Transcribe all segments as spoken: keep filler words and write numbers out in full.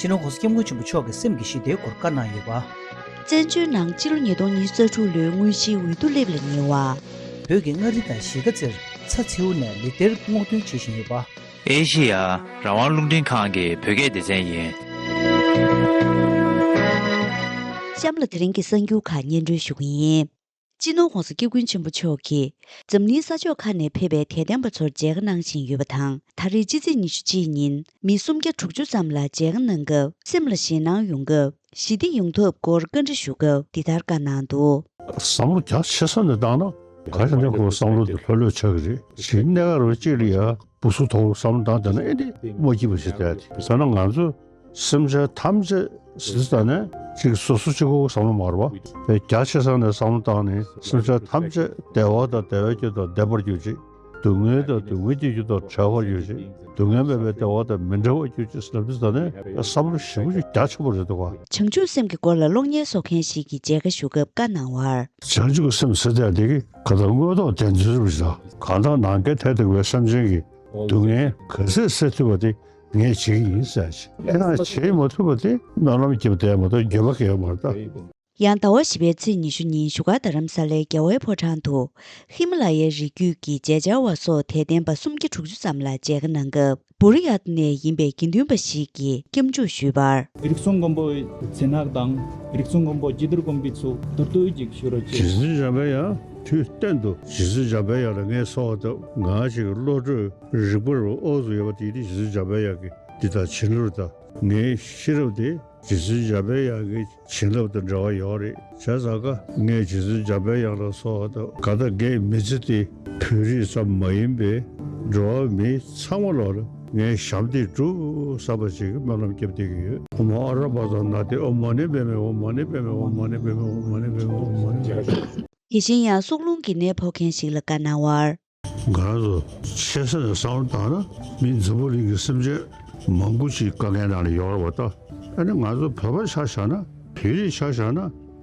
སྤྱི་ནོར་༸གོང་ས་༸སྐྱབས་མགོན་ཆེན་པོ་མཆོག་གི་སེམས་ཀྱི་ཞི་བདེའི་སྐོར་བཀའ་གནང་ཡོད་པ། བཙན་བྱོལ་ནང་སྤྱི་ལོ་ཉིས་སྟོང་ཉི་ཤུ་རྩ་དྲུག་ལོའི་དངོས་གཞིའི་འོས་བསྡུ་སླེབས་ལ་ཉེ་བ། བོད་ཀྱི་མངའ་རིས་དང་གཞིས་ཀ་རྩེར་ཚྭ་མཚེའུ་ནས་ལི་ཏིར་སྔོག་འདོན་བྱེད་བཞིན་ཡོད་པ། ཨེ་ཤེ་ཡ་རང་དབང་རླུང་འཕྲིན་ཁང་གི་བོད་སྐད་སྡེ་ཚན་ཡིན། གཤམ་ལ་དེ་རིང་གི་གསར་འགྱུར་ཁག་སྙན་སྒྲོན་ཞུ་གི་ཡིན། སྤྱི་ནོར་༸གོང་ས་༸སྐྱབས་མགོན་ཆེན་པོ་མཆོག་གིས་འཛམ་གླིང་ས་ཕྱོགས་ཁག་ནས་ཕེབས་པའི་དད་ལྡན་པ་ཚོར་མཇལ་ཁ་གནང་བཞིན་ཡོད་པ་དང་། ད་རེས་ཕྱི་ཚེས་ཉི་ཤུ་གཅིག་ཉིན་མི་སུམ་བརྒྱ་དྲུག་ཅུ་ཙམ་ལ་མཇལ་ཁ་གནང་སྐབས། སེམས་ལ་ཞེད་སྣང་ཡོང་སྐབས། ཞི་བདེ་ཡོང་ཐབས་སྐོར་བཀའ་འདྲི་ཞུ་སྐབས་འདི་ལྟར་བཀའ་གནང་འདུག། བསམ་བློ་རྒྱ་ཆེ་ས་ནས་བཏང་ན། ག་ཤེད་ན་ཁོ་བསམ་བློ་དེ་ལྷོད་ལྷོད་ཆགས་ཀྱི་རེད། ཞིག་གནད་འགག་རུ་གཅིག་ལ་ཡ་སྦུ་སུ་ཐོག་བསམ་བློ་བཏང་བསྡད་ན་ཨེ་འདི་མ་སྐྱིད་པ་ཞིག་བསྡད་དེ། ཟེར་ན་ང་ཚོ་སེམས་ཅན་ཐམས་ཅད་ཟེར་ཙང་ནས་ཅིག་སོ་སོ་གཅིག་པོ་བསམ་བློ་མ་རེད་བ། དེ་རྒྱ་ཆེ་ས་ནས་བསམ་བློ་བཏང་ནས་སེམས་ཅན་ཐམས་ཅད་བདེ་བ་དང་བདེ་བའི་རྒྱུ་དང་ལྡན་པར་གྱུར་ཅིག། སྡུག་བསྔལ་དང་སྡུག་བསྔལ་གྱི་རྒྱུ་དང་བྲལ་བར་གྱུར་ཅིག། སྡུག་བསྔལ་མེད་པའི་བདེ་བ་དང་མི་འབྲལ་བར་གྱུར་ཅིག་ཟེར་ལབ་དུས་ཙ་ནས་བསམ་བློ་ཞེ་པོ་ཅིག་རྒྱ་ཆེན་པོ་རེད་འདུག་ག། བྱང་ཆུབ་སེམས་ཀྱི་སྐོར་ལ་གློག་བརྙན་བཟོ་མཁན་ཞིག་གིས་མཇལ་ཁ་ཞུ་སྐབས་བཀའ་གནང་བར། བྱང་ཆུབ་ཀྱི་སེམས་ཟེར་དེ་གི་ག་ད་དངོས་ཐོག་བདེན་འཚོལ་རུ་བཞག་གང་དག་ནམ་མཁའི་མཐས་གཏུགས་པའི་སེམས་ཅན་གྱི་སྡུག་བསྔལ་ག་ཚད་སེལ་ཐུབ་པ་དེ་ངས་བྱེད་ཀྱི་ཡིན་ཟེར་ཞིག། ཨེ་ན་བྱེད་མ་ཐུབ་པ་དེ་སྨོན་ལམ་རྒྱབ་བསྡད་མ་གཏོགས་འགྱོད་པ་གས་མ་རེད་ད། ཡང་ཟླ་བ་བཞི་པའི་ཚེས་ཉི་ཤུ་ཉིན་བཞུགས་སྒར་རྡ་རམ་ས་ལའི་རྒྱལ་བའི་ཕོ་བྲང་དུ་ཧི་མ་ལ་ཡའི་རི་རྒྱུད་ཀྱི་མཇལ་བཅར་བ་སོགས་དད་ལྡན་པ་སུམ་བརྒྱ་དྲུག་ཅུ་ཙམ་ལ་མཇལ་ཁ་གནང་སྐབས། བུ་རི་ཡཱཏ་ནས་ཡིན་པའི་དགེ་འདུན་པ་ཞིག་གིས་སྐྱབས་འཇུག་ཞུས་པར། རིགས་གསུམ་མགོན་པོའི་མཚན་སྔགས་དང་། རིགས་གསུམ་མགོན་པོ་ཇི་ལྟར་བསྒོམ་པའི་ཚུལ་མདོར་བསྡུས་ཅིག་ཞུ་རོགས་གྱིས། རྗེ་བཙུན་འཇམ་པའི་དབྱངས་དུས་གཏན་དུ་རྗེ་བཙུན་འཇམ་པའི་དབྱངས་ལ་ངས་གསོལ་བ་བཏབ། ང་ཞིག་བློ་གྲོས་རིག་པ་རུ་ཨོ་ཙུ་ཡོད་པ་དེ་ནི་རྗེ་བཙུན་འཇམ་པའི་དབྱངས་ཀྱི་འདི་དང་བྱིན་རླབས་དང་། ངའི་ཤེས་རབ་དེ་རྗེ་བཙུན་འཇམ་པའི་དབྱངས་ཀྱི་བྱིན་རླབས་དང་འབྲེལ་བ་ཡོད་རེད། བྱས་ཙང་ཀ་ངས་རྗེ་བཙུན་འཇམ་པའི་དབྱངས་ལ་གསོལ་བ་བཏབ། གང་ལྟར་ངའི་མི་ཚེ་འདི་བོད་རིགས་ཙམ་མ་ཡིན་པའི་འགྲོ་བ་མི་ཚང་མ་ལོག་ལ་ངས་ཞབས་འདེགས་སྒྲུབ་བསམ་པ་ཞིག་སྨོན་ལམ་བརྒྱབ་བསྡད་ཀྱི་ཡོད། ཨོཾ་ཨ་ར་པ་ཙ་ན་དེ་ཨོཾ་མ་ཎི་པདྨེ་ཧཱུྃ། མ་ཎི་པདྨེ་ཧཱུྃ། མ་ཎི་པདྨེ་ཧཱུྃ། མ་ཎི་པདྨེ་ཧཱུྃ། མ་ཎི་པདྨེ་ཧཱུྃ། དེ་བཞིན་ཡང་སྲོག་རླུང་གི་ནད་ཕོག་མཁན་ཞིག་ལ་བཀའ་གནང་བར། ང་རང་ཚོ་ཆེ་ས་ནས་བསམ་བློ་བཏང་ན་མི་འཛམ་བུ་གླིང་གི་སེམས་ཅན་མང་པོ་ཞིག་དཀའ་ངལ་ནང་ལ་ཡོད་རེད་བ་ད། ཨ་ནི་ང་ཚོ་བོད་པ་ཆ་བཞག་ན་བོད་རིགས་ཆ་བཞག་ན་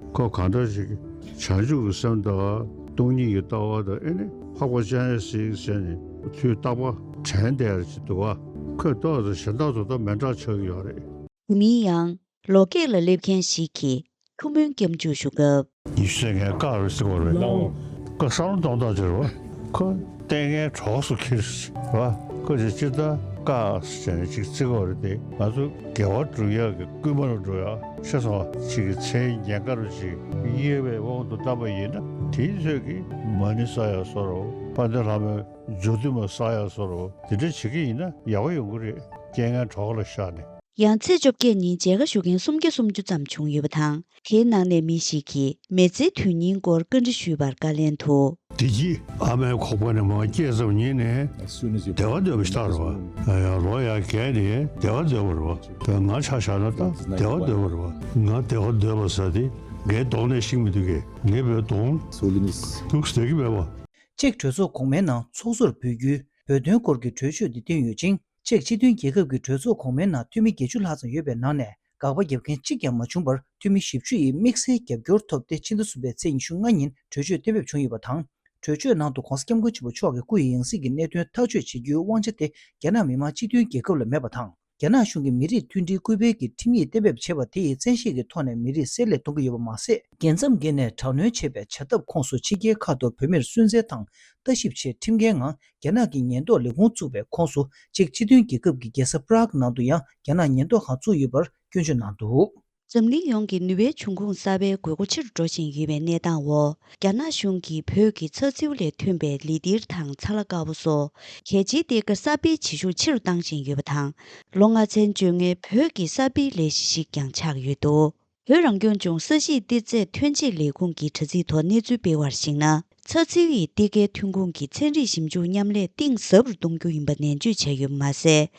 ཁོ་གང་འདྲ་ཞིག་བྱང་ཆུབ་ཀྱི་སེམས་དང་སྟོང་ཉིད་ཀྱི་ལྟ་བ་དང་ཨ་ནི་འཕགས་པ་སྤྱན་རས་གཟིགས་ཟེར་ནས་དུས་རྟག་པར་དྲན་བསྡད་ཡ་ཞིག་འདུག་བ། ཁོས་ཏོག་ཙམ་གཞན་དག་ཚོ་ད་མི་འདྲ་ཆགས་ཀྱི་ཡོད་རེད། དེ་མིན་ཡང་ལོ་སྐེག་ལ་སླེབས་མཁན་ཞིག་གིས་ཐུགས་སྨོན་སྐྱབས་འཇུག་ཞུ་སྐབས། ཉི་ཤུ་ཟེར་མཁན་བཀག་རེད་ཟེར་གོ་རེད། ལའོ། ཀ་བསམ་བློ་གཏོང་སྟངས་ཅིག་རེད་བ། ཁོ་ལྟས་ངན་གྲོགས་སུ་འཁྱེར་བ། ཁོ་ཅིག་སྤྱིར་བཏང་བཀག་ཟེར་ནས་ཅིག་བརྩི་གོ་རེད་དེ། ང་ཚོ་དགེ་བ་སྒྲུབ་ཡག་གི་སྐུལ་མ་ལ་འགྲོ་ཡག་ཤེས་སོང་བ་ཅིག་གི་མཚན་ཉན་ཀ་རུ་ཅིག་དབྱེ་བའི་དབང་དུ་བཏང་པ་ཡིན་ན་དེའི་ཚོད་ཀྱིས་མ་ཎི་བསགས་ཡག་བཟོ་འདྲ་བོ། དཔལ་ལྡན་ལྷ་མོའི་མཇུག་བསྡུ་མ་བསགས་ཡག་བཟོ་འདྲ་བོ། དེ་འདྲ་བྱེད་ཀྱི་ཡིན་ན་ཡག་པོ་ཡོང་གི་རེད། རྐྱེན་ངན་གྲོགས་ལ་བཞག་ནས། ཡང་ཚེས་བཅོ་བརྒྱད་ཉིན་མཇལ་ཁ་ཞུ་མཁན་སུམ་བརྒྱ་སུམ་ཅུ་ཙམ་བྱུང་ཡོད་པ་དང་། དེའི་ནང་ནས་མི་ཞིག་གིས་མི་ཚེའི་དོན་སྙིང་སྐོར་བཀའ་འདྲི་ཞུས་པར་བཀའ་ལན་དུ། བདེ་སྐྱིད་ཨ་མའི་ཁོག་པ་ནས་མར་སྐྱེས་ཙམ་ཉིད་ནས་བདེ་བ་འདོད་པ་ཞིག་རེད་བ། ཡང་ལོ་ཡང་རྒས་ནས་བདེ་བ་འདོད་པ་རེད་བ། ང་ཆ་བཞག་ན་ད་བདེ་བ་འདོད་པ་རེད་བ། ང་བདེ་བ་འདོད་པ་ཟེར་དེ་ངའི་གདོང་ནས་ཤེས་མི་འདུག་གས། ངའི་བུའི་གདོང་འདུག་བསྡད་ཀྱི་མེད་པ། ཅེཀ་གྲོས་ཚོགས་གོང་མའི་ནང་ཚོགས་གཙོར་འབུལ་རྒྱུའི་བོད་དོན་སྐོར་གྱི་གྲོས་ཆོད་འདི་བཏོན་ཡོད་ཅིང་། ཅེཀ་སྤྱི་མཐུན་རྒྱལ་ཁབ་ཀྱི་གྲོས་ཚོགས་གོང་མའི་ནང་འཐུས་མི་བརྒྱད་ཅུ་ལྷག་ཙམ་ཡོད་པའི་ནང་ནས་དགག་པ་བརྒྱབ་མཁན་གཅིག་ཀྱང་མ་བྱུང་བར། འཐུས་མི་བཞི་བཅུ་ཡིས་དམིགས་བསལ་རྒྱབ་སྐྱོར་ཐོབ་སྟེ། ཕྱི་ཟླ་གསུམ་པའི་ཚེས་ཉི་ཤུ་ལྔ་ཉིན་གྲོས་ཆོད་གཏན་འབེབས་བྱུང་ཡོད་པ་དང་། གྲོས་ཆོད་ནང་དུ་༸གོང་ས་༸སྐྱབས་མགོན་ཆེན་པོ་མཆོག་གི་སྐུ་ཡི་ཡང་སྲིད་ཀྱི་གནད་དོན་ཐག་གཅོད་བྱེད་རྒྱུའི་དབང་ཆ་དེ་རྒྱ་ནག་མི་དམངས་སྤྱི་མཐུན་རྒྱལ་ཁབ་ལ་མེད་པ་དང་། རྒྱ་ནག་གཞུང་གིས་མི་རིགས་མཐུན་སྒྲིལ་སྐུལ་སྤེལ་གྱི་ཁྲིམས་ཡིག་གཏན་འབེབས་བྱས་པ་དེ་ཡི་བཙན་ཤེད་ཀྱི་ཐོག་ནས་མི་རིགས་བསྲེ་ལྷད་གཏོང་གི་ཡོད་པ་མ་ཟད། རྒྱལ་མཚམས་བརྒལ་ནས་དྲག་གནོན་བྱས་པའི་བྱ་ཐབས་ཁོངས་སུ་ཕྱི་རྒྱལ་ཁག་ཏུ་བོད་མིར་སུན་གཙེར་དང་ལྟ་ཞིབ་ཆེད་ཁྲིམས་འགལ་ངང་རྒྱ་ནག་གི་ཉེན་རྟོག་ལས་ཁུངས་བཙུགས་པའི་ཁོངས་སུ། ཅེཀ་སྤྱི་མཐུན་རྒྱལ་ཁབ་ཀྱི་རྒྱལ་ས་པ་རག་ནང་དུ་ཡང་རྒྱ་ནག་ཉེན་རྟོག་ཁང་བཙུགས་ཡོད་པར་སྐྱོན་བརྗོད་གནང་འདུག། འཛམ་གླིང་ཡོངས་ཀྱི་ནུས་པའི་འབྱུང་ཁུངས་གསར་པའི་དགོས་མཁོ་ཆེ་རུ་འགྲོ་བཞིན་ཡོད་པའི་གནས་སྟངས་འོག། རྒྱ་ནག་གཞུང་གིས་བོད་ཀྱི་ཚྭ་མཚེའུ་ལས་ཐོན་པའི་ལི་ཏིར་དང་ཚྭ་ལ་དཀར་པོ་སོགས་གལ་ཆེའི་གཏེར་ཁ་གསར་སྤེལ་བྱེད་ཤུགས་ཆེ་རུ་བཏང་བཞིན་ཡོད་པ་དང་། ལོ་ལྔ་ཚན་བཅོ་ལྔའི་བོད་ཀྱི་གསར་སྤེལ་ལས་གཞི་ཞིག་ཀྱང་ཆགས་ཡོད་འདུག། བོད་རང་སྐྱོང་ལྗོངས་ས་གཞིའི་གཏེར་རྫས་ཐོན་འབྱེད་ལས་ཁུངས་ཀྱི་དྲ་ཚིགས་ཐོག་གནས་ཚུལ་སྤེལ་བར་གཞིགས་ན། ཚྭ་མཚེའུ་ཡི་གཏེར་ཁའི་ཐོན་ཁུངས་ཀྱི་ཚན་རིག་ཞིབ་འཇུག་མཉམ་ལས་གཏིང་ཟབ་རུ་གཏོང་རྒྱུ་ཡིན་པ་ནན་བརྗོད་བྱས་ཡོད་པ་མ་ཟད།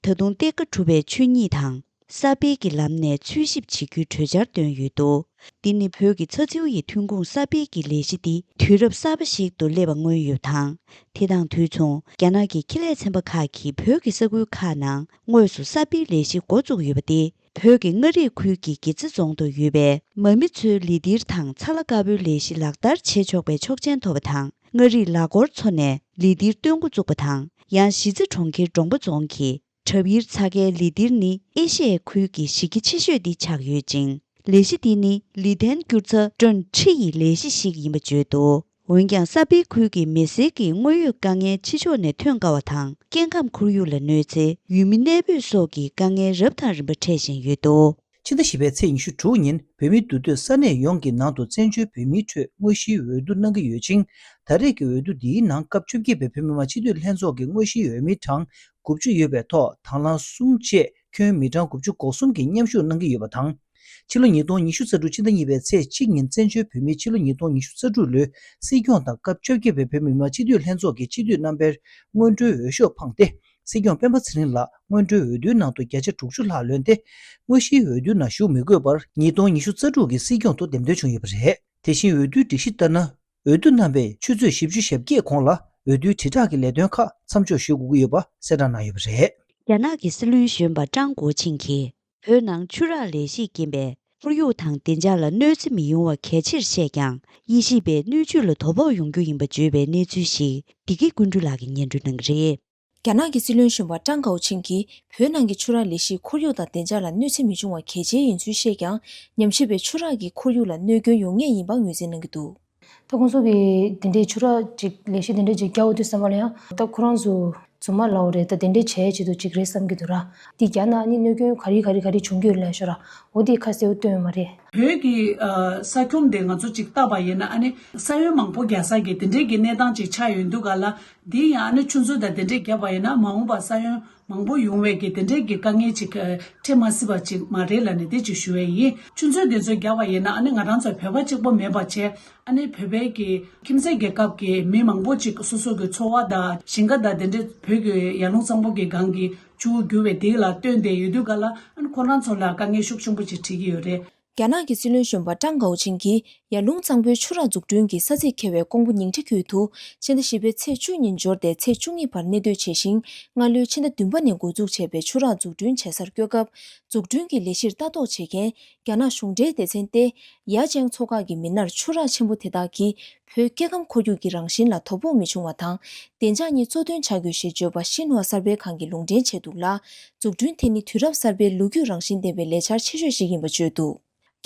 ད་དུང་གཏེར་ཁ་གྲུབ་པའི་ཆོས་ཉིད་དང་། གསར་སྤེལ་གྱི་ལམ་ནས་འཚོལ་ཞིབ་བྱེད་རྒྱུའི་གྲོས་འཆར་བཏོན་ཡོད་འདུག། འདི་ནི་བོད་ཀྱི་ཚྭ་མཚེའུ་ཡི་ཐོན་ཁུངས་གསར་སྤེལ་གྱི་ལས་གཞི་འདི་དུས་རབས་གསར་པ་ཞིག་ཏུ་སླེབས་པ་མངོན་ཡོད་པ་དང་། དེ་དང་དུས་མཚུངས་རྒྱ་ནག་གི་ཁེ་ལས་ཚན་པ་ཁག་གིས་བོད་ཀྱི་ས་ཁུལ་ཁག་ནང་དངོས་སུ་གསར་སྤེལ་ལས་གཞི་འགོ་བཙུགས་ཡོད་པ་དེ། བོད་ཀྱི་མངའ་རིས་ཁུལ་གྱི་དགེ་རྩེ་རྫོང་དུ་ཡོད་པའི་མ་མི་ཚོའི་ལི་ཏིར་དང་ཚྭ་ལ་དཀར་པོའི་ལས་གཞི་ལག་བསྟར་བྱེད་ཆོག་པའི་ཆོག་མཆན་ཐོབ་པ་དང་། མངའ་རིས་ལ་སྐོར་མཚོ་ནས་ལི་ཏིར་སྟོན་འགོ་བཙུགས་པ་དང་། ཡང་གཞིས་རྩེ་གྲོང་ཁྱེར་འབྲོང་པ་རྫོང་གི་ དྲབ་གཡེར་ཚ་ཁའི་ལི་ཏིར་ནི་ཨེ་ཤི་ཡའི་ཁུལ་གྱི་གཞི་རྒྱ་ཆེ་ཤོས་འདི་ཆགས་ཡོད་ཅིང་། ལས་གཞི་འདི་ནི་ལི་ཐན་སྐྱུར་རྩ་ཀྲོན་ཁྲི་ཡི་ལས་གཞི་ཞིག་ཡིན་པ་བརྗོད་འདུག་འོན་ཀྱང་ས་པའི་ཁུལ་གྱི་མི་སེར་གྱི་དངོས་ཡོད་དཀའ་ངལ་ཕྱི་ཕྱོགས་ནས་ཐོན་དཀའ་བ་དང་། སྐྱེ་ཁམས་ཁོར་ཡུག་ལ་གནོད་འཚེ། ཡུལ་མི་གནས་སྤོས་སོགས་ཀྱི་དཀའ་ངལ་རབ་དང་རིམ་པ་འཕྲད་བཞིན་ཡོད་འདུག་ཕྱི་ཟླ་བཞི་པའི་ཚེས་ཉི་ཤུ་དྲུག་ཉིན་བོད་མིའི་འདུས་སྡོད་ས་གནས་ཡོངས་ཀྱི་ནང་དུ་བཙན་བྱོལ་བོད་མིའི་ཁྲོད་དངོས་གཞིའི་འོས་བསྡུ་གནང་གི་ཡོད་ཅིང་། ད་རེས་ཀྱི་འོས་བསྡུ་འདིའི་ནང་སྐབས་བཅོ་བརྒྱད་པའི་བོད་མི་མང་སྤྱི་འཐུས་ལྷན་ཚོགས་ཀྱི་དངོས་གཞིའི་འོས་མི་གྲངས་དགུ་བཅུ་ཡོད་པའི་ཐོག་དང་བླངས་གསུམ་བཅས་ཁྱོན་མི་གྲངས་དགུ་བཅུ་གོ་གསུམ་གྱིས་མཉམ་ཞུགས་གནང་གི་ཡོད་པ་དང་། ཕྱི་ལོ་ཉིས་སྟོང་ཉི་ཤུ་རྩ་དྲུག་ཕྱི་ཟླ་གཉིས་པའི་ཚེས་གཅིག་ཉིན་བཙན་བྱོལ་བོད་མིའི་ཕྱི་ལོ་ཉིས་སྟོང་ཉི་ཤུ་རྩ་དྲུག་ལོའི་སྲིད་སྐྱོང་དང་སྐབས་བཅོ་བརྒྱད་པའི་བོད་མི་མང་སྤྱི་འཐུས་ལྷན་ཚོགས་ཀྱི་སྤྱི་འཐུས་རྣམ་པའི་སྔོན་འགྲོའི་འོས་ཤོག་འཕངས་ཏེ། སྲིད་སྐྱོང་སྤེན་པ་ཚེ་རིང་ལགས་སྔོན་འགྲོའི་འོས་བསྡུའི་ནང་དུ་བརྒྱ་ཆ་དྲུག་ཅུ་ལྷག་ལོན་ཏེ། དངོས་གཞིའི་འོས་བསྡུའི་ནང་ཞུགས་མི་དགོས་པར་ཉིས་སྟོང་ཉི་ཤུ་རྩ་དྲུག་གི་སྲིད་སྐྱོང་དུ་འདེམས་ཐོན་བྱུང་ཡོད་པ་རེད། དེ་བཞིན་འོས་བསྡུའི་སྒྲིག་གཞི་ལྟར་ན། འོས་བསྡུ་གནང་བའི་ཆུ་ཚོད་བཞི་བཅུ་ཞེ་བརྒྱད་གོང་ལ་འོས་བསྡུའི་དྲིལ་བསྒྲགས་ཀྱི་ལས་དོན་ཁག་མཚམས་འཇོག་ཞུ་དགོས་ཀྱི་ཡོད་པ་གསལ་བསྒྲགས་གནང་ཡོད་པ་རེད། རྒྱ་ནག་གི་སྲིད་བློན་གཞོན་པ་ཀྲང་གོ་ཆིང་གིས། བོད་ནང་ཆུ་རགས་ལས་གཞིས་རྐྱེན་པས་ཁོར་ཡུག་དང་བདེ་འཇགས་ལ་གནོད་འཚེ་མི་ཡོང་བ་གལ་ཆེར་བཤད་ཀྱང་། དབྱེ་ཞིབ་པས་སྣོད་བཅུད་ལ་དོ་ཕོག་ཡོང་རྒྱུ་ཡིན་པ་བརྗོད་པའི་གནས་ཚུལ་ཞིག་བདེ་སྐྱིད་ཀུན་འཕྲུལ་ལགས་ཀྱིས་སྙན་སྒྲོན་གནང་གི་རེད། རྒྱ་ནག་གི་སྲིད་བློན་གཞོན་པ་ཀྲང་ཀའོ་ཆིང་གིས་བོད་ནང་གི་ཆུ་རགས་ལས་གཞིས་ཁོར་ཡུག་དང་བདེ་འཇགས་ལ་གནོད་འཚེ་མི་འབྱུང་བ་གལ་ཆེ་ཡིན་ཚུལ་བཤད་ཀྱང་། ཉམས་ཞིབ་པས་ཆུ་རགས་ཀྱིས་ཁོར་ཡུག་ལ་གནོད་སྐྱོན་ཡོང་ངེས་ཡིན་པ་ངོས་འཛིན་གནང་གི་འདུག་ད་ཁོང་ཚོ་གིས་དེ་འདྲའི་ཆུ་རགས་ཅིག་ལས་གཞི་དེ་འདྲའི་ཅིག་རྒྱག་འོ་དུས་ཙམ་པ་ལ་ཡང་ད་ཁོ་རང་ཚོ་རྫུན་མ་ལབ་འོ་རེད། ད་དེ་འདྲའི་བྱས་ཆེད་དུ་ཅིག་རེད་བསམ་གྱི་འདུག་ར། འདི་རྒྱ་ནག་ནི་གནོད་སྐྱོན་ག་རེ་ག་རེ་ག་རེ་བྱུང་གི་ཡོད་ལབ་ཤོད་ར། འོ་འདི་ཁ་གསལ་བོ་སྟོན་ཡོད་མ་རེད། བོད་ཀྱི་ཨ་ས་ཁྱོན་དེ་ང་ཚོ་ཅིག་བལྟས་པ་ཡིན་ན་ཨ་ནི་ས་ཡོམ་མང་པོ་རྒྱག་ས་གི་དེ་འདྲའི་གི་གནས་སྟངས་ཅིག་ཆགས་ཡོང་དུས་ག་ལ། འདི་ཡང་ཨ་ནི་ཆུ་མཛོད་དང་དེ་འདྲས་བརྒྱབ་པ་ཡིན་ན་མ་འོངས་པ་ས་ཡོམ་མང་པོ་ཡོང་བའི་གི་དེ་འདྲས་ཀྱི་དཀའ་ངལ་ཅིག་ཨ་འཕྲད་མ་སྲིད་པ་ཅིག་མ་རེད་ལབ་ནས་དེ་ཅིག་ཞུ་བ་ཡིན། ཆུ་མཛོད་དེ་ཚོ་བརྒྱབ་པ་ཡིན་ན་ཨ་ནི་ང་རང་ཚོ་བོད་པ་གཅིག་པོ་མེད་པ་བྱས། ཨ་ནི་བོད་པའི་གི་ཁྱིམ་མཚེས་རྒྱལ་ཁབ་ཀྱི་མི་མང་པོ་ཅིག་སོ་སོ་གི་འཚོ་བ་དང་ཞིང་ཁ་དང་དེ་འདྲས་བོད་ཀྱི་ཡར་ཀླུང་གཙང་པོ་གི་སྒང་གི་ཆུ་བོ་རྒྱུ་བའི་དེ་ལ་བཏོན་ཏེ་ཡོད་དུས་ག་ལ་ཨ་ནི་ཁོ་རང་ཚོ་ལ་དཀའ་ངལ་ཤུགས་ཆེན་པོ་ཅིག་འཕྲད་ཀྱི་ཡོད་རེད། རྒྱ་ནག་གི་སྲིད་བློན་གཞོན་པ་ཀྲང་ཀའོ་ཆིང་གིས་ཡར་ཀླུང་གཙང་པོའི་ཆུ་རགས་འཛུགས་སྐྲུན་གྱི་ས་ཚིགས་འཁེལ་བའི་ཀོང་པོ་ཉིང་ཁྲི་ཁུལ་དུ་ཕྱི་ཟླ་བཞི་པའི་ཚེས་བཅུ་ཉིན་འབྱོར་ཏེ་ཚེས་བཅུ་གཉིས་བར་གནས་སྡོད་བྱས་ཤིང་། སྔ་ལོའི་ཕྱི་ཟླ་བདུན་པ་ནས་འགོ་འཛུགས་བྱས་པའི་ཆུ་རགས་འཛུགས་སྐྲུན་བྱེད་སར་བསྐྱོད་སྐབས། འཛུགས་སྐྲུན་གྱི་ལས་གཞིར་ལྟ་རྟོག་བྱེད་མཁན་རྒྱ་ནག་གཞུང་འབྲེལ་སྡེ་ཚན་ཏེ། ཡ་ཅང་ཚོགས་ཁག་གི་མི་སྣར་ཆུ་རགས་ཆེན་པོ་དེ་དག་གིས་བོད་སྐྱེ་ཁམས་ཁོར་ཡུག་གི་རང་བཞིན་ལ་དོ་ཕོག་མི་འབྱུང་བ་དང་། བདེ་འཇགས་གཉིས་གཙོ་དོན་བྱ་དགོས་ཞེས་བརྗོད་པ་ཤིན་ཧྭ་གསར་སྤེལ་ཁང་གིས་ལུང་འདྲེན་བྱས་འདུག་ལ། འཛུགས་སྐྲུན་དེ་ནི་དུས་རབས་གསར་པའི་ལོ་རྒྱུས་རང་བཞིན་ལྡན་པའི་ལས་འཆར་ཆེ་ཤོས་ཤིག་ཡིན་པ་བརྗོད་འདུག་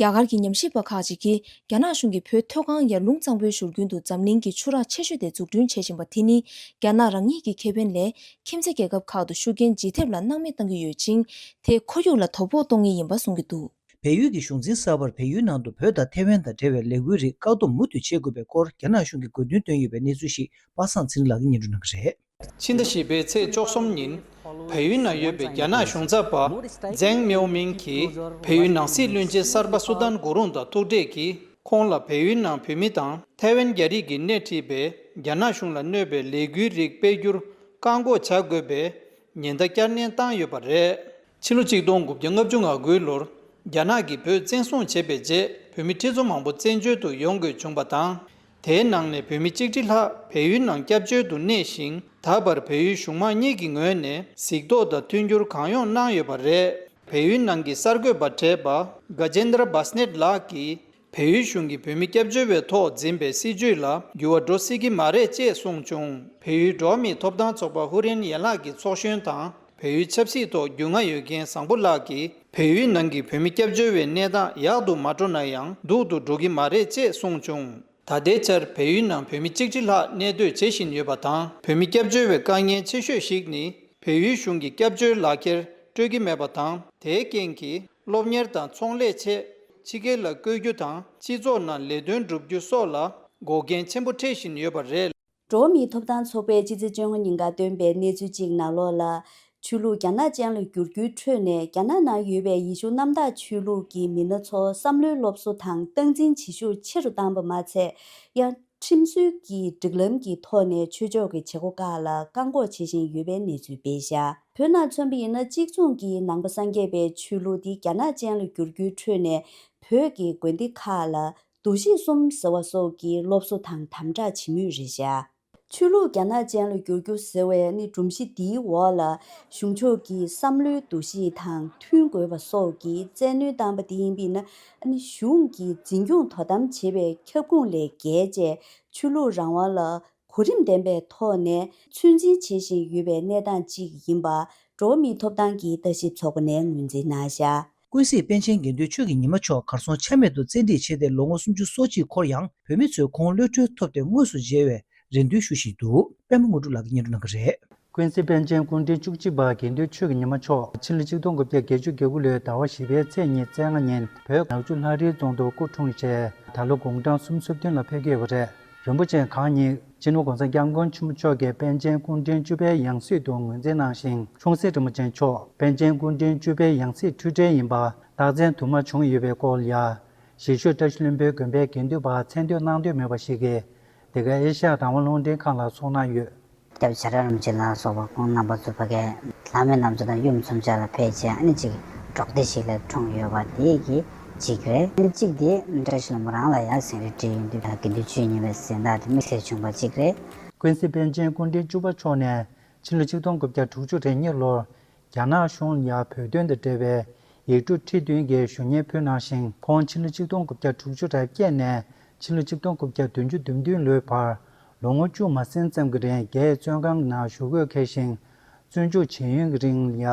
རྒྱ་གར་གྱི་ཉམས་ཞིབ་པ་ཁག་ཅིག་གིས་རྒྱ་ནག་གཞུང་གིས་བོད་མཐོ་སྒང་ཡར་ཀླུང་གཙང་པོའི་བཞུར་རྒྱུན་དུ་འཛམ་གླིང་གི་ཆུ་རགས་ཆེ་ཤོས་དེ་འཛུགས་སྐྲུན་བྱེད་བཞིན་པ་དེ་ནི་རྒྱ་ནག་རང་ཉིད་ཀྱི་ཁེ་ཕན་ལས་ཁྱིམ་མཚེས་རྒྱལ་ཁབ་ཁག་ཏུ་ཤུགས་རྐྱེན་ལྗིད་ཐེབས་ལ་སྣང་མེད་གཏང་གི་ཡོད་ཅིང་། དེས་ཁོར་ཡུག་ལ་དོ་ཕོག་གཏོང་ངེས་ཡིན་པ་གསུང་གི་འདུག་བལ་ཡུལ་གྱི་གཞུང་འཛིན་གསར་པར་བལ་ཡུལ་ནང་དུ་བོད་དང་ཐའེ་ཝན་དང་འབྲེལ་བའི་ལས་འགུལ་རིགས་བཀག་སྡོམ་མུ་མཐུད་བྱེད་དགོས་པའི་སྐོར་རྒྱ་ནག་གཞུང་གིས་དགོས་འདུན་བཏོན་ཡོད་པའི་གནས་ཚུལ་ཞིག་པ་སངས་ཚེ་རིང་ལགས་ཀྱིས་སྙན་སྒྲོན་གནང་གི་རེད། ཕྱི་ཟླ་བཞི་པའི་ཚེས་བཅུ་གསུམ་ཉིན། བལ་ཡུལ་ན་ཡོད་པའི་རྒྱ་ནག་གཞུང་ཚབ་པ་ཛེང་མེའོ་མིང་གིས་བལ་ཡུལ་ནང་སྲིད་བློན་ཆེན་གསར་པ་སུ་ཏན་གུ་རུང་དང་ཐུག་འཕྲད་ཀྱིས། ཁོང་ལ་བལ་ཡུལ་ནང་བོད་མི་དང་ཐའེ་ཝན་རྒྱ་རིགས་ཀྱིས་སྣེ་ཁྲིད་པའི་རྒྱ་ནག་གཞུང་ལ་གནོད་པའི་ལས་འགུལ་རིགས་སྤེལ་རྒྱུར་བཀག་འགོག་བྱ་དགོས་པའི་ཉེན་བརྡ་བསྐྱར་ནན་བཏང་ཡོད་པ་རེད། ཕྱི་ལོ་ཆིག་སྟོང་དགུ་བརྒྱ་ལྔ་བཅུ་ང་དགུའི་ལོར་རྒྱ་ནག་གིས་བོད་བཙན་བཟུང་བྱས་པའི་རྗེས་བོད་མི་ཁྲི་ཚོ་མང་པོ་བཙན་བྱོལ་དུ་ཡོང་དགོས་བྱུང་བ་དང་། དེའི་ནང་ནས་བོད་མི་གཅིག་ཁྲི་ལྷག་བལ་ཡུལ་ནང་སྐྱབས་བཅོལ་དུ་གནས་ཤིང་། ད་བར་བལ་ཡུལ་གཞུང་མང་གཉིས་ཀྱི་ངོས་ནས་གཟིགས་རྟོག་དང་མཐུན་འགྱུར་གང་ཡོང་གནང་ཡོད་པ་རེད། བལ་ཡུལ་ནང་གི་གསར་འགོད་པ་གྲས་པ་ག་ཇེན་དྲ་བྷ་སི་ནེད་ལགས་ཀྱིས། བལ་ཡུལ་གཞུང་གིས་བོད་མི་སྐྱབས་བཅོལ་བའི་ཐོག་འཛིན་པའི་སྲིད་བྱུས་ལ་འགྱུར་བ་འགྲོ་སྲིད་ཀྱི་མ་རེད་ཅེས་གསུངས་བྱུང་། བལ་ཡུལ་འགྲོ་བ་མིའི་ཐོབ་ཐང་ཚོགས་པ་ཧུ་རེན་ཡན་ལག་གི་ཚོགས་གཞོན་དང་། བལ་ཡུལ་ཆབ་སྲིད་ཐོག་རྒྱུས་མངའ་ཡོད་མཁན་བཟང་པོ་ལགས་ཀྱིས། བལ་ཡུལ་ནང་གི་བོད་མི་སྐྱབས་བཅོལ་བའི་གནས་སྟངས་ཡག་ཏུ་མ་འགྲོ་ན་ཡང་སྡུག་ཏུ་འགྲོ་གི་མ་རེད་ཅེས་གསུངས་བྱུང་། ད་ལྟའི་ཆར་བལ་ཡུལ་ནང་བོད་མི་གཅིག་ཁྲི་ལྷག་གནས་སྡོད་བྱེད་བཞིན་ཡོད་པ་དང་། བོད་མི་སྐྱབས་བཅོལ་བའི་དཀའ་ངལ་ཆེ་ཤོས་ཤིག་ནི། བལ་ཡུལ་གཞུང་གི་སྐྱབས་བཅོལ་ལག་ཁྱེར་སྤྲོད་ཀྱི་མེད་པ་དང་། དེའི་རྐྱེན་གྱིས། སློབ་གཉེར་དང་ཚོང་ལས་ཆེད་ཕྱི་རྒྱལ་ལ་བསྐོས་རྒྱུ་དང་། སྤྱི་ཚོགས་ནང་ལས་དོན་བསྒྲུབ་རྒྱུ་སོགས་ལ་འགོག་རྐྱེན་ཆེན་པོ་འཕྲད་བཞིན་ཡོད་པ་རེད། འགྲོ་བ་མིའི་ཐོབ་ཐང་ཚོགས་པས་ཕྱི་ཚེས་བཅོ་ལྔ་ཉིན་ཀ་བཏོན་པའི་གནས་ཚུལ་གཅིག་ནང་ལོགས་ལ། ཆོས་ལུགས་རྒྱ་ནག་ཅན་ལ་བསྒྱུར་རྒྱུའི་ཁྲོད་ནས་རྒྱ་ནག་ནང་ཡོད་པའི་ཡེ་ཤུ་གནམ་བདག་ཆོས་ལུགས་ཀྱི་མི་སྣ་ཚོ་བསམ་བློའི་སློབ་གསོ་དང་སྟངས་འཛིན་བྱེད་ཤུགས་ཆེ་རུ་བཏང་པ་མ་ཚད། ཡང་ཁྲིམས་སྲོལ་གྱི་སྒྲིག་ལམ་གྱི་ཐོག་ནས་ཆོས་ཕྱོགས་ཀྱི་བྱེད་སྒོ་ཁག་ལ་བཀག་འགོག་བྱེད་བཞིན་ཡོད་པའི་གནས་ཚུལ་སྤེལ་བཞག་བོད་ནང་མཚོན་པ་ཡིན་ན། གཅིག་མཚུངས་ཀྱིས་ནང་པ་སངས་རྒྱས་པའི་ཆོས་ལུགས་འདི་རྒྱ་ནག་ཅན་ལ་བསྒྱུར་རྒྱུའི་ཁྲོད་ནས་བོད་ཀྱི་དགོན་སྡེ་ཁག་ལ། འདུ་ཤེས་གསུམ་ཟེར་བ་སོགས་ཀྱི་སློབ་གསོ་དང་དམ་དྲག་བྱེད་མུས་རེད་བཞག་ཆོས་ལུགས་རྒྱ་ནག་ཅན་ལ་བསྒྱུར་རྒྱུ་ཟེར་བའི་ནི་སྒྲོམ་གཞི་འདིའི་འོག་ལ། གཞུང་ཕྱོགས་ཀྱི་བསམ་བློའི་འདུ་ཤེས་དང་མཐུན་དགོས་པ་སོགས་ཀྱི་བཙན་གནོན་བཏང་པ་དེ་ཡིན་པས་ན། ནི་གཞུང་གིས་འཛིན་སྐྱོང་དོ་དམ་བྱེད་པའི་ཁྱབ་ཁོངས་ལས་བརྒལ་བྱས། ཆོས་ལུགས་རང་དབང་ལ་གོ་རིམ་ལྡན་པའི་ཐོག་ནས་ཚོད་འཛིན་བྱེད་བཞིན་ཡོད་པའི་གནས་སྟངས་གཅིག་ཡིན་པ། འགྲོ་བ་མིའི་ཐོབ་ཐང་གི་ལྟ་ཞིབ་ཚོགས་པ་ནས་ངོས་འཛིན་གནང་བཞག། ཀུན་གཟིགས་པཎ་ཆེན་དགེ་འདུན་ཆོས་ཀྱི་ཉི་མ་མཆོག་གར་སོང་ཆ་མེད་དུ་བཙན་ཁྲིད་བྱས་ཏེ་ལོ་ངོ་སུམ་ཅུ་སོ་གཅིག་འཁོར་ཡང་བོད་མི་ཚོས་ཁོང་གློད་གྲོལ་ཐོབ་སྟེ་དངོས་སུ་མཇལ་བའི་རེ་འདུན་ཞུ་བཞིན་འདུག། པད་མ་དངོས་གྲུབ་ལགས་ཀྱིས་སྙན་སྒྲོན་གནང་གི་རེད། ཀུན་གཟིགས་པཎ་ཆེན་སྐུ་ཕྲེང་བཅུ་གཅིག་པ་དགེ་འདུན་ཆོས་ཀྱི་ཉི་མ་མཆོག་ཕྱི་ལོ་ཆིག་སྟོང་དགུ་བརྒྱ་བརྒྱད་ཅུ་གྱ་དགུ་ལོའི་ཟླ་བ་བཞི་པའི་ཚེས་ཉི་ཤུ་རྩ་ལྔ་ཉིན་བོད་ནག་ཆུ་ལྷ་རིའི་རྫོང་དུ་སྐུ་འཁྲུངས་རྗེས་ད་ལོ་དགུང་གྲངས་སུམ་ཅུ་སོ་བདུན་ལ་ཕེབས་ཀྱི་ཡོད་པ་རེད། རིན་པོ་ཆེ་གང་ཉིད་སྤྱི་ནོར་༸གོང་ས་༸སྐྱབས་མགོན་ཆེན་པོ་མཆོག་གི་པཎ་ཆེན་སྐུ་ཕྲེང་བཅུ་པའི་ཡང་སྲིད་དུ་ངོས་འཛིན་གནང་ཞིང་། ཆུང་སྲིད་རིན་པོ་ཆེ་མཆོག་པཎ་ཆེན་སྐུ་ཕྲེང་བཅུ་པའི་ཡང་སྲིད་འཁྲུལ་བྲལ་ཡིན་པ་རྟགས་མཚན་དུ་མ་བྱུང་ཡོད་པའི་སྐོར་ལ་ཡ། གཞིས་བཞུགས་བཀྲ་ཤིས་ལྷུན་པོའི་དགོན་པའི་དགེ་འདུན་པ་མཚན་བསྟོད་གནང་འདོད་མེད་པ་ཞིག་གིས། འདི་ག་ཨེ་ཤ་ཡ་རང་དབང་རླུང་འཕྲིན་ཁང་ལ་གསུངས་གནང་ཡོད། སྐྱབས་རྗེ་བྱ་རོག་རིན་པོ་ཆེ་ལ་སོགས་པ་ཁོང་རྣམ་པ་ཚོ་ཕ་གིའི་ལྷ་མོའི་རྣམ་ཚོ་དང་ཡུམ་མཚོན་ཆ་ལ་ཕེབས་བྱས། ཨ་ནི་གཅིག་འབྲོག་སྡེ་ཞིག་ལ་འཁྲུངས་ཡོད་པ་དེ་གི་གཅིག་རེད། ཨ་ནི་གཅིག་དེ་བཀྲ་ཤིས་ལྷུན་པོ་རང་ལ་ཡང་ཟིན་བྲིས་བྲིས་ཡོང་དུས་དགེ་འདུན་ཆོས་ཉི་མའི་གཟེངས་རྟགས་དེ་དམིགས་བསལ་བྱུང་བ་གཅིག་རེད། ཀུན་གཟིགས་པཎ་ཆེན་སྐུ་ཕྲེང་བཅུ་པ་མཆོག་ནས་ཕྱི་ལོ་ཆིག་སྟོང་དགུ་བརྒྱ་དྲུག་ཅུ་རེ་གཉིས་ལོར་རྒྱ་ནག་གཞུང་ལ་ཡ་བོད་དོན་དང་འབྲེལ་བའི་ཡིག་འབྲུ་ཁྲི་བདུན་གྱི་ཞུ་སྙན་ཕུལ་གནང་ཞིང་། ཁོང་ཕྱི་ལོ་ཆིག་སྟོང་དགུ་བརྒྱ་དྲུག་ཅུ་རེ་བརྒྱད་ནས་ཕྱི་ལོ་ཆིག་སྟོང་དགུ་བརྒྱ་བདུན་ཅུ་དོན་བདུན་ལོའི་བར་ལོ་ངོ་བཅུ་མ་ཟིན་ཙམ་གྱི་རིང་རྒྱའི་བཙོན་ཁང་ནང་བཞུགས་དགོས་འཁེལ་ཞིང་། བཙོན་འཇུག་བྱེད་ཡུན་གྱི་རིང་ལ་ཡ་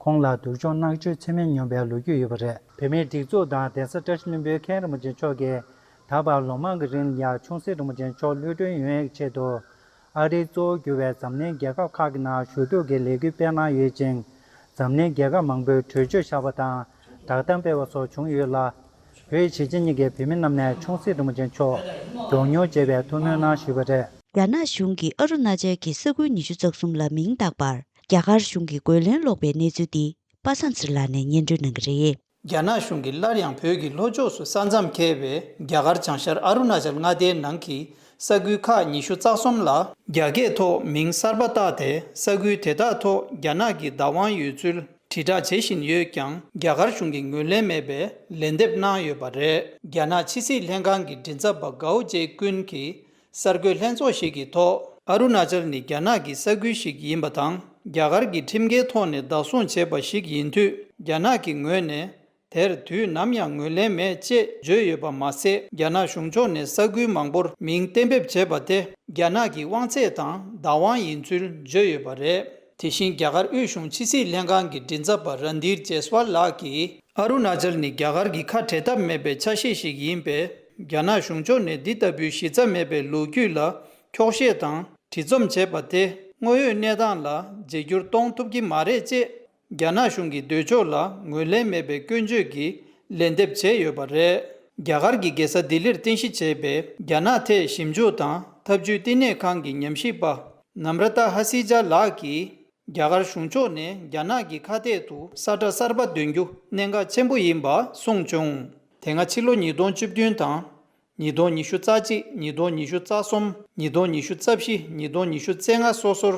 ཁོང་ལ་སྡུག་སྦྱོང་མནར་གཅོད་ཚད་མེད་མྱོང་བའི་ལོ་རྒྱུས་ཡོད་པ་རེད། བོད་མིའི་སྒྲིག་འཛུགས་དང་གདན་ས་བཀྲ་ཤིས་ལྷུན་པོའི་མཁན་རིན་པོ་ཆེ་མཆོག་གིས་ད་བར་ལོ་མང་གི་རིང་ལ་ཡ་ཆུང་སྲིད་རིན་པོ་ཆེ་མཆོག་གློད་གྲོལ་ཡོང་ཡག་ཆེད་དུ། ཨ་རིའི་གཙོ་བོ་གྱུར་བའི་འཛམ་གླིང་རྒྱལ་ཁབ་ཁག་གི་ནང་ཞུ་གཏུག་གི་ལས་འགུལ་སྤེལ་གནང་ཡོད་ཅིང་། འཛམ་གླིང་རྒྱལ་ཁབ་མང་པོས་གྲོས་ཆོད་བཞག་པ་དང་བསྒྲགས་གཏམ་སྤེལ་བ་སོགས་བྱུང་ཡོད་ལ། བོད་གཞིས་བྱེས་གཉིས་ཀྱི་བོད་མི་རྣམས་ནས་ཆུང་སྲིད་རིན་པོ་ཆེ་མཆོག་མགྱོགས་མྱུར་མཇལ་བའི་ཐུགས་སྨོན་གནང་ཞུས་པ་རེད། རྒྱ་ནག་གཞུང་གིས་ཨ་རུ་ན་ཅལ་གྱི་ས་ཁུལ་ཉི་ཤུ་རྩ་གསུམ་ལ་མིང་བཏགས་པར་རྒྱ་གར་གཞུང་གིས་རྒོལ་ལན་སློག་པའི་གནས་ཚུལ་འདི་པ་སངས་ཚེ་རིང་ལགས་ནས་སྙན་སྒྲོན་གནང་གི་རེད། རྒྱ་ནག་གཞུང་གིས་སླར་ཡང་བོད་ཀྱི་ལྷོ་ཕྱོགས་སུ་ས་མཚམས་འཁེལ་བའི་རྒྱ་གར་བྱང་ཤར་ཨ་རུ་ན་ཅལ་མངའ་སྡེའི་ནང་གི་ས་ཁུལ་ཁག་ཉི་ཤུ་རྩ་གསུམ་ལ་རྒྱ་སྐད་ཐོག་མིང་གསར་པ་བཏགས་ཏེ། ས་ཁུལ་དེ་དག་ཐོག་རྒྱ་ནག་གི་བདག་དབང་ཡོད་ཚུལ་དྲིལ་བསྒྲགས་བྱེད་བཞིན་ཡོད་ཀྱང་། རྒྱ་གར་གཞུང་གིས་ངོས་ལེན་མེད་པའི་ལན་འདེབས་གནང་ཡོད་པ་རེད། རྒྱ་ནག་ཕྱི་སྲིད་ལྷན་ཁང་གི་མགྲིན་ཚབ་པ་གའོ་ཅེ་ཀུན་གྱིས། གསར་འགོད་ལྷན་ཚོགས་ཤིག་གི་ཐོག་ཨ་རུ་ན་ཅལ་ནི་རྒྱ་ནག་གི་ས་ཁུལ་ཞིག་ཡིན་པ་དང་། རྒྱ་གར་གྱི་ཁྲིམས་འགལ་ཐོག་ནས་བདག་བཟུང་བྱས་པ་ཞིག་ཡིན་དུས། རྒྱ་ནག་གི་ངོས་ནས་དེར་དུས་ནམ་ཡང་ངོས་ལེན་མེད་ཅེས་བརྗོད་ཡོད་པ་མ་ཟད། རྒྱ་ནག་གཞུང་ཕྱོགས་ནས་ས་ཁུལ་མང་པོར་མིང་གཏན་འབེབས་བྱས་པ་དེ་རྒྱ་ནག་གི་དབང་ཚད་དང་བདག་དབང་ཡིན་ཚུལ་བརྗོད་ཡོད་པ་རེད། དེ་བཞིན་རྒྱ་གར་དབུས་གཞུང་ཕྱི་སྲིད་ལྷན་ཁང་གི་མགྲིན་ཚབ་པ་རན་དྷིར་ཇེ་སི་ཝལ་ལགས་ཀྱིས། ཨ་རུ་ན་ཅལ་ནི་རྒྱ་གར་གྱི་ཁ་བྲལ་ཐབས་མེད་པའི་ཆ་ཤས་ཤིག་ཡིན་པས། རྒྱ་ནག་གཞུང་ཕྱོགས་ནས་འདི་ལྟ་བུའི་གཞི་རྩ་མེད་པའི་ལོ་རྒྱུས་ལ་འཁྱོག་བཤད་དང་། བྲིས་རྩོམ་བྱས་པ་དེ་དངོས་ཡོད་གནས་སྟངས་ལ་བརྗེ་བསྒྱུར་གཏོང་ཐུབ་ཀྱི་མ་རེད་ཅེས། རྒྱ་ནག་གཞུང་གི་འདོད་ཕྱོགས་ལ་ངོས་ལེན་མེད་པའི་སྐྱོན་བརྗོད་ཀྱིས་ལན་འདེབས་བྱས་ཡོད་པ་རེད། རྒྱ་གར་གྱི་རྒྱལ་ས་ལྡི་ལིར་རྟེན་གཞི་བྱས་པའི་རྒྱ་ནག་ཐད་ཞིབ་འཇུག་དང་འཐབ་ཇུས་བསྟི་གནས་ཁང་གི་ཉམས་ཞིབ་པ་ནམ་ར་ཏཱ་ཧ་སི་ཇཱ་ལགས་ཀྱིས། རྒྱ་གར་གཞུང་ཕྱོགས་ནས་རྒྱ་ནག་གི་ཁ་གཏད་དུ་ས་ཁྲ་གསར་པ་འདོན་རྒྱུ་གནད་འགག་ཆེན་པོ་ཡིན་པ་གསུངས་བྱུང་། དེ་སྔ་ཕྱི་ལོ་ཉིས་སྟོང་བཅུ་བདུན་དང་། ཉིས་སྟོང་ཉི་ཤུ་རྩ་གཅིག་ཉིས་སྟོང་ཉི་ཤུ་རྩ་གསུམ། ཉིས་སྟོང་ཉི་ཤུ་རྩ་བཞི། ཉིས་སྟོང་ཉི་ཤུ་རྩ་ལྔ་སོ་སོར་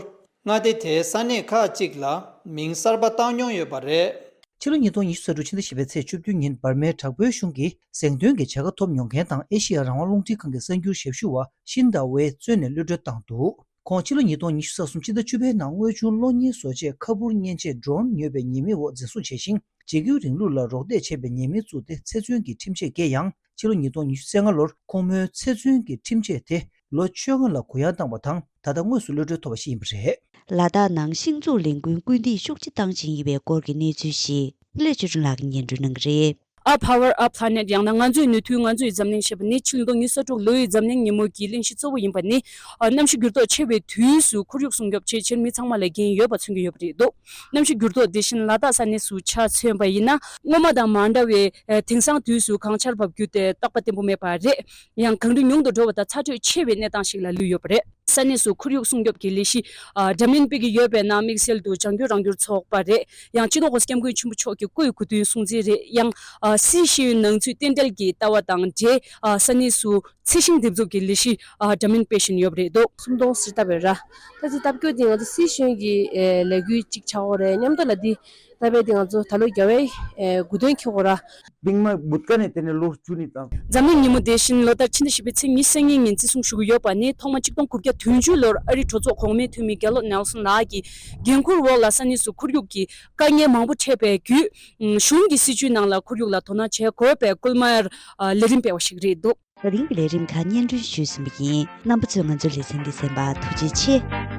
མངའ་སྡེ་དེའི་ས་གནས་ཁག་ཅིག་ལ་མིང་གསར་པ་བཏགས་མྱོང་ཡོད་པ་རེད། ཕྱི་ལོ་ཉིས་སྟོང་ཉི་ཤུ་རྩ་དྲུག་ཕྱི་ཟླ་བཞི་པའི་ཚེས་བཅུ་བདུན་ཉིན་འབར་མའི་དྲག་པོའི་གཞུང་གིས་གཟེངས་ཐོན་གྱི་བྱ་དགའ་ཐོབ་མྱོང་མཁན་དང་ཨེ་ཤེ་ཡ་རང་དབང་རླུང་འཕྲིན་ཁང་གི་གསར་འགྱུར་ཞབས་ཞུ་བ་ཤིན་ཏཱ་ཝེ་བཙོན་ནས་གློད་གྲོལ་བཏང་འདུག། ཁོང་ཕྱི་ལོ་ཉིས་སྟོང་ཉི་ཤུ་རྩ་གསུམ་ཕྱི་ཟླ་བཅུ་པའི་ནང་དངོས་བྱུང་གློག་བརྙན་བཟོ་ཆས་ཁ་སྦུག་མཉེན་ཆས་ཌོ་རོན་ཉོས་པའི་ཉེས་མིང་འོག་འཛིན་བཟུང་བྱས་ཤིང་། འཇིགས་སྐུལ་རིང་ལུགས་ལ་རོགས་འདེགས་བྱས་པའི་ཉེས་མིང་བཙུགས་ཏེ་ཚེ་བཙོན་གྱི་ཁྲིམས་ཆད་བཀལ་ཡང་། ཕྱི་ལོ་ཉིས་སྟོང་ཉི་ཤུ་རྩ་ལྔ་ལོར་ཁོང་མོའི་ཚེ་བཙོན་གྱི་ཁྲིམས་ཆད་དེ་ལོ་བཅོ་ལྔ་ལ་གུ་ཡངས་བཏང་བ་དང་། ད་ལྟ་དངོས་སུ་གློད་གྲོལ་ཐོབ་པ་ཞིག་ཡིན་པ་རེད། ལ་དྭགས་ནང་ཤིང་འཛུགས་ལས་འགུལ་སྐུལ་འདེད་ཤུགས་ཆེ་བཏང་བཞིན་ཡོད་པའི་སྐོར་གྱི་གནས་ཚུལ་ཞིག་ལས་ཆོས་སྒྲོན་ལགས་ཀྱིས་སྙན་སྒྲོན་གནང་གི་རེད། Up Power Up Planet ཡང་ན་ང་ཚོའི་ནུས་མཐུ་ང་ཚོའི་འཛམ་གླིང་ཞེས་པ་ནི་ཕྱི་ལོ་ཉིས་སྟོང་ཉི་ཤུ་རྩ་དྲུག་ལོའི་འཛམ་གླིང་ཉིན་མོ་གི་གླེང་གཞི་གཙོ་བོ་ཡིན་པ་ནི། ཨ། གནམ་གཤིས་འགྱུར་ལྡོག་ཆེ་བའི་དུས་སུ་ཁོར་ཡུག་སྲུང་སྐྱོབ་ཆེད་ཕྱིར་མི་ཚང་མ་ལ་འགན་ཡོད་པ་མཚོན་གྱི་ཡོད་པ་རེད་འདུག། གནམ་གཤིས་འགྱུར་ལྡོག་འདི་བཞིན་ལ་དྭགས་ས་གནས་སུ་ཆ་མཚོན་པ་ཡིན་ན། སྔོན་མ་དང་མ་འདྲ་བའི་དེང་སང་དུས་སུ་གངས་ཆར་བབས་རྒྱུ་དེ་རྟག་པ་བརྟན་པོ་མེད་པ་རེད། ཡང་གངས་རི་ཉུང་དུ་འགྲོ་བ་དང་ཚ་དྲོད་ཆེ་བའི་གནས་སྟངས་ཤིག་ལ་ལུས་ཡོད་པ་རེད། ས་གནས་སུ་ཁོར་ཡུག་སྲུང་སྐྱོབ་ཀྱི་ལས་གཞི་ཨ་འདྲ་མིན་སྤེལ་གྱི་ཡོད་པའི་ནང་དམིགས་བསལ་དུ་ལྗང་གུ་རང་འགུལ་ཚོགས་པ་རེད། ཡང་སྤྱི་ནོར་༸གོང་ས་༸སྐྱབས་མགོན་ཆེན་པོ་མཆོག་གི་སྐུའི་གོ་སྟོན་སྲུང་བརྩི་རེད། ཡང་ཨ་སི་ཤེས་ཡོན་ནང་ཚུད་རྟེན་འབྲེལ་གྱི་ལྟ་བ་དང་འབྲེལ་ཨ་ས་གནས་སུ་ཚད་ཤིང་འདེབས་འཛུགས་ཀྱི་ལས་གཞི་ཨ་འདྲ་མིན་སྤེལ་བཞིན་ཡོད་པ་རེད་འདུག། སུམ་སྟོང་ཟེར་བཏབ་པའི་ར། ད་ཅི་བཏབ་རྒྱུ་དེ་ང་ཚོ་སི་ཤེས་ཡོན་གྱི་ཨེ་ལས་འགུལ་གཅིག་ཆགས་ཡོད་རེད། མཉམ་དུ་ལ་འདི་ད་བས་དེ་ང་ཚོ་ད་ལོ་རྒྱལ་བའི་ཨེ་དགུ་སྟོན་འཁྱེར་དགོས་ར། ཏིང་མ་བུད་ཀ་ནས་དེ་ནས་ལོ་བཅུ་ནི་དང་། འཛམ་གླིང་ཉིན་མོ་དེ་བཞིན་ལོ་ལྟར་ཕྱི་ཟླ་བཞི་པའི་ཚེས་ཉི་ཤུ་རྩ་གཉིས་ཉིན་བརྩི་སྲུང་ཞུ་གི་ཡོད་པ་ནི་ཐོག་མ་ཆིག་སྟོང་དགུ་བརྒྱ་བདུན་ཅུ་ལོར་ཨ་རིའི་གྲོས་ཚོགས་གོང་མའི་འཐུས་མི་གྷེ་ལོཌ་ནེལ་སོན་ལགས་ཀྱི་འགན་འཁུར་འོག་ལ་ས་གནས་སུ་ཁོར་ཡུག་གི་དཀའ་ངལ་མང་པོ་འཕྲད་པའི་བརྒྱུད། གཞུང་གི་སྲིད་ཇུས་ནང་ལ་ཁོར་ཡུག་ལ་དོ་སྣང་བྱེད་དགོས་པའི་སྐུལ་མར་ལས་རིམ་སྤེལ་བ་ཞིག་རེད་འདུག། ད་རིང་གི་ལས་རིམ་ཁག་སྙན་སྒྲོན་ཞུས་ཟིན་པ་ཡིན། རྣམ་པ་ཚོས་ང་ཚོའི་ལེ་ཚན་འདི་གསན་པར་ཐུགས་རྗེ་ཆེ།